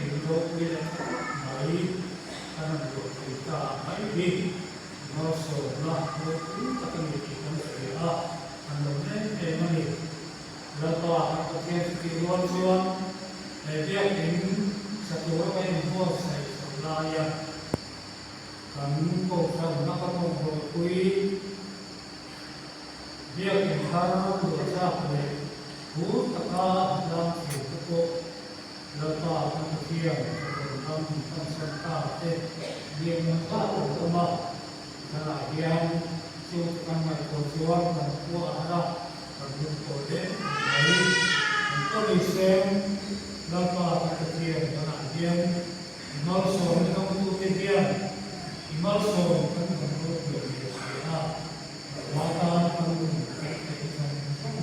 in ropui leh tha tak mai kan han luah thei ta mai hi malsawmna ropui tak a ni tih kan hria a, kan lo em em a ni. Lalpa kan Pathian chutih rual chuan he biakin sa tura kan inbuatsaih chhoh laia kan kohhranna ka mawhhlawhpui biakin thar luahtlak leh phur taka tlang thei te pawh Lalpa kan Pathian chatuan ram min pansan ta te biakna zat an awm a. Thanah hian chu kan ngaihtuah chuan kan khua a har a, kan hun tawh hle mai. Kan tawni seng Lalpa kan Pathian thanah hian i malsawmna dawngtute hian i malsawm kan dawng ropui zia si a, Lalpa tan kan nun kan theih zawng zawng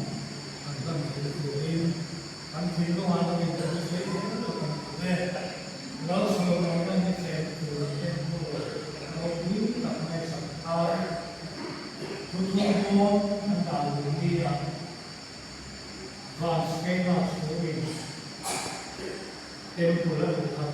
kan hlan thei turin Kan thinlungah lo in kan sawi zel lo kan duh e. Lalsawmawna hi chen tur a en hnu ropui tak mai sak khan thuthlung bawm an dah luh ni a van Skeina chhungin temple a luh khat.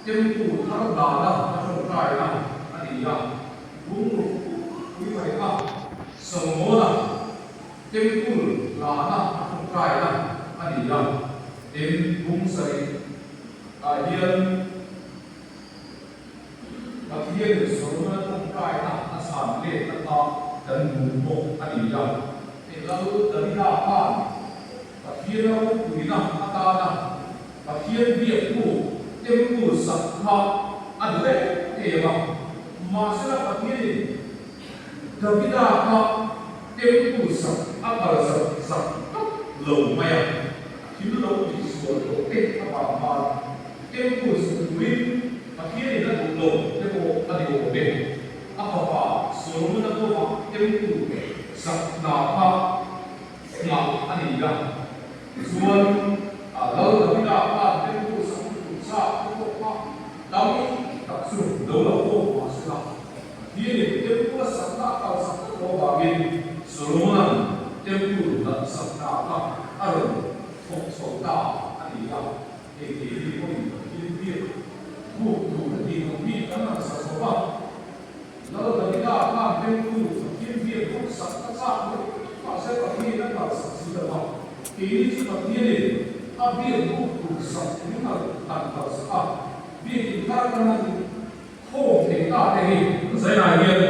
Temple thar dana a tawngtaina a ni a, bungruk pui mai kha Solomona Temple lana a tawngtaina a ni a, tin bung sarih ah hian Pathianin Solomona tawngtaina a chhan letna kha kan hmu bawk a ni a. Hei Lal Davida khan Pathian ropuina atana Pathian biaktu Temple sak kha a duh em em a, mahsela Pathianin Davida kha Temple sak a kalsak sak tlat lo mai a, thil lo tihsual tawh te avang khan Temple sak turin Pathianin a duh lo te pawh a ni awm e. A fapa Solomona pawha Temple sak hna kha nghah a ni a. Tichuan, Lal Davida khan Temple sak lutuk chak te pawh kha tam tak chu lo la awm mah se la, Pathianin Temple a sakna a kalsak tlat loh avangin Solomona'n Temple hlat sakna kha a rawn thawk chho ta a ni a. Hei keini pawhin Pathian biak buk tur a tih ang hi kan han sa chho va. Lal Davida khan Temple Pathian biak buk sak a chak mai mahse Pathianin a kalsak si lo va. Keini chu Pathianin a biak buk tur sak min han han kalsak a, biakin thar kan han khawm thei ta te hi. Zainah hian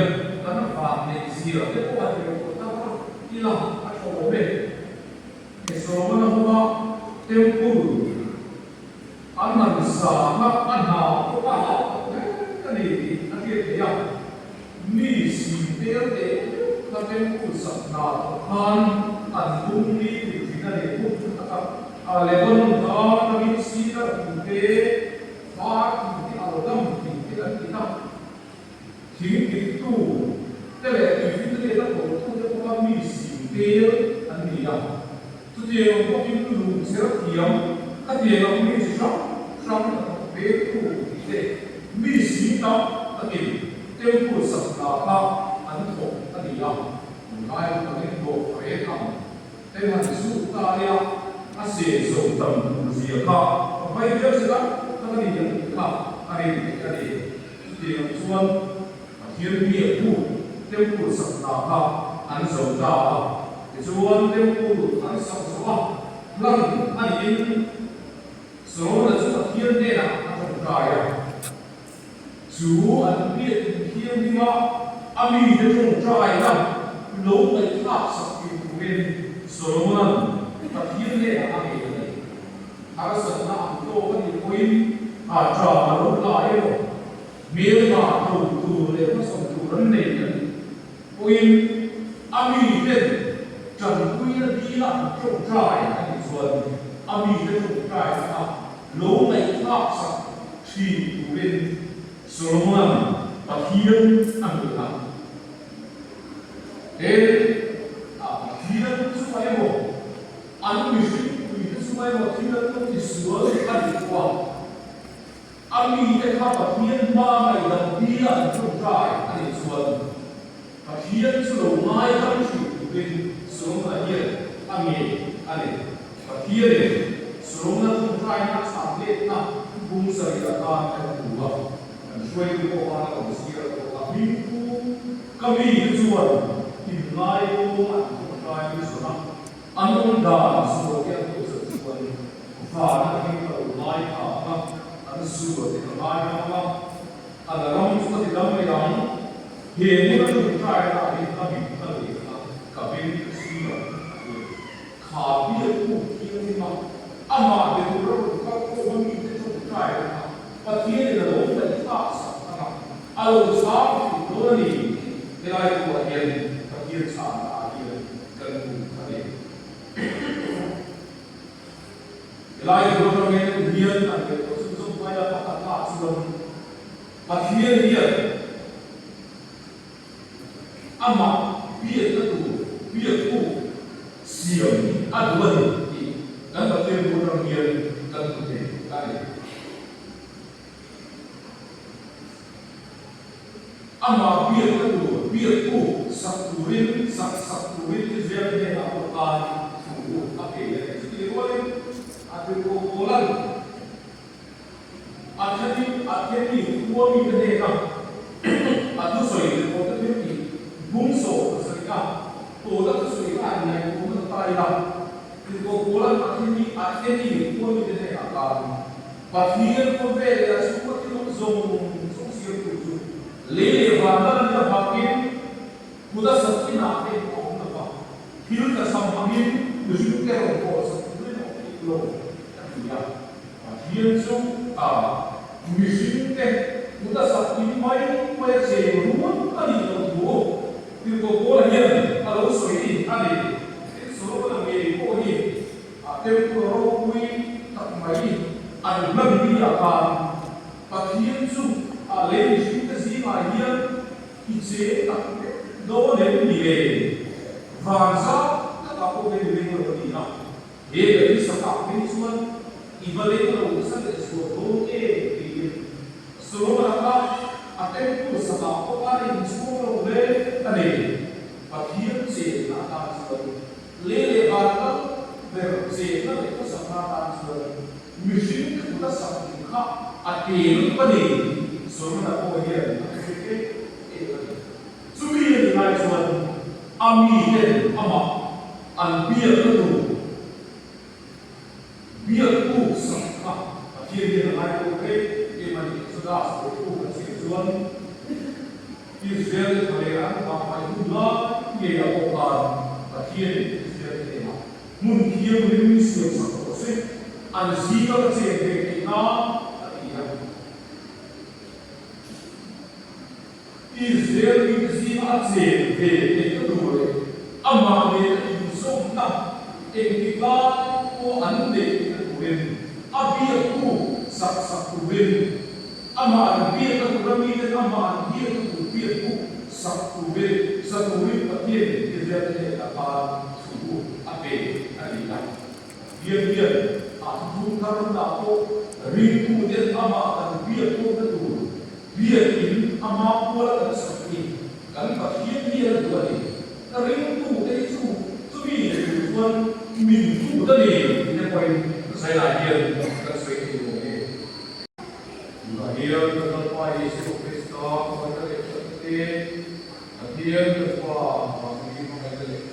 kan vang neih zia te pawh a tirh tawh tak a, ila a tha awm e. He Solomon-a hmanga Temple an han sa kha a hna pawh a hah tawh hle a ni tih a hriat theih a. Mi singtel teh meuh kha Temple sak hna thawk khan an bung ni tih thin a ni. Hmun tha taka Lebanon kha atangin cedar thing te, far thing te, aldam thing te an ti a. Thing tiktu te leh tuifinriat a tawhtu te pawha mi singtel an ni a. Chutiang ang bawkin lungchher thiam, khatiang ang mi chi hrang hrang a thawk pektu tih te mi sing tam takin temple sak hna kha an thawk a ni a. Tunlai hun angin dawh reng ang te han zut ta ila a senso tam tur zia kha vai viau se tam tak a ni ang tih kha a rin theih a ni. Chutiang chuan Pathian biaktu Temple sak hna kha an zo ta a, tichuan Temple an sak zawh a, hlan a niin Solomona chu Pathian hnenah a tawngtai a. Chu an biak inthianghlim a, a mite tawngtaina lo ngaihthlak sak tih turin Solomona'n Pathian hnenah a ngei a ni. Harsatna ang tawk a nih pawhin a tha a lo la emaw, hmelma do tur leh hmasawn tur an nei a nih pawhin a miten tanpuina dila an tawngtai a nih chuan a mite tawngtai kha lo ngaihthlak sak thin turin Solomona'n Pathian a hmuh a. Tin, a Pathian chu emaw An mihring puite chu emaw thil an lo ti sual a nih pawh a, a mite kha Pathian hma ngaihdam dila an tawngtai a nih chuan Pathian chu lo ngaidam thin turin Solomona hian a ngei a ni. Pathianin Solomona tawngtaina a chhan letna bung sarih atan kan hmu a, kan hruaitu pawh khan a rawn zir a tawh a, hmingpu ka mite chuan inngaidawm an tawngtai an zawn a, An awm dan sual te an tuah zat chuan van atangin ka lo ngai tha ang a, an sual te ka ngai ram ang a, an ram chu ka ti dam leh ang. He hmun a tawngtai na ah hian ka mit ka leh ang a, ka beng ka chhi ang a ti a. Kha biaktu thianghlim a, amah be tur a rawn kal khawm a mite tawngtai na kha Pathianin a lo ngaihthlak sak ang a, a lo chhang thin dawn a ni. Helai thuah hian Pathian chhana ah hian Kan hmu a ni. Helai thu atangin hian an ngaih tawh chu zawng mai a, pakhat ah chuan Pathian hian amah biakna tur biaktu siam hi a duh a ni tih kan Pathian thu atang hian kan hmu thei a ni. Amah biakna tur biaktu sak turin, sak sak turin Israel hnenah pawh khan thu a pe a ni. Chutih rualin a tirhkoh Paula'n a thenin a. Atheni khua mite hnena a thusawi leh tawhte thil tih bung 17 a tawna thusawi kha an ngaihtuahna ta ila, Tirhkoh Paula'n Atheni Atheni khua mite hnenah khan Pathian khawvel leh a chhunga thil awm zawng zawng siamtu chu lei leh van lal nia vangin kut a sak inah te a awm lo va, thil tla cham angin mihringte rawn pawh sak turin a awm thei lo a ti a. Pathian chu a mihringte kut a sak in mai mai a cheng rual a nih loh thu Tirhkoh Paula hian a lo sawi a ni. Tin, Solomona ngei pawh hi a temple ropui tak mai an hlan ni ah khan Pathian chu a lei mihringte zingah hian i cheng tak mek dawn em ni le? Van zau takah pawh hian i leng lo a ni a. He ka in sakah phei chuan i va leng lo nasa leh zual dawn em tiin Solomon-a kha a temple sakah pawh a inchhuang lo hle a ni. Pathian chenna atan chuan lei leh van kal ber chenna leh khawsakna atan chuan mihring te kut a sak ding kha a te lutuk a ni. Solomon-a pawh hian a hre em em a ni. Chumi a nih lai chuan a miten amah an biakna tur biak buk sak kha Pathian hian a ngai pawh reng em a ni. Exodus lehkhabu kan chhiar chuan Israel te thaleng an vah mai hun lai ngei ah pawh khan Pathianin Israel te hnenah hmun thianghlim min siam sak tawh se, an zinga ka chen ve theih nan a ti a. Israel mite zinga a chen ve theihna tur leh amah nena inzawmna engtik lai pawh an neih theihna turin a biaktu sak sak turin amah an biakna tura miten amah an biakna tur biaktu sak turin sa turin Pathianin Israel te hnenah khan thu a pe a ni a. Pathian hian a thuthlung thar hunah pawh ringtuten amah kan biak pawhna tur Biakin ama puala kan sak hi kan Pathian hian a duh a ni. Ka ringtute hi chu chumi leh tur chuan min tut a ni tih te pawhin zaiah hian kan sawi thei lo nge. Tunah hian kan Lalpa Jesu Krista hmangaihna leh thatna te, Pathian kan Pa Vangni hmangaihna leh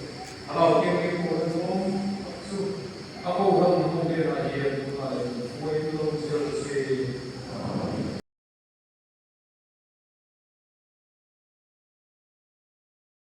a lo keng keng pawhna zawng tak chu a Kohhran ho hnenah hian tunah leh kan hruaitu lo.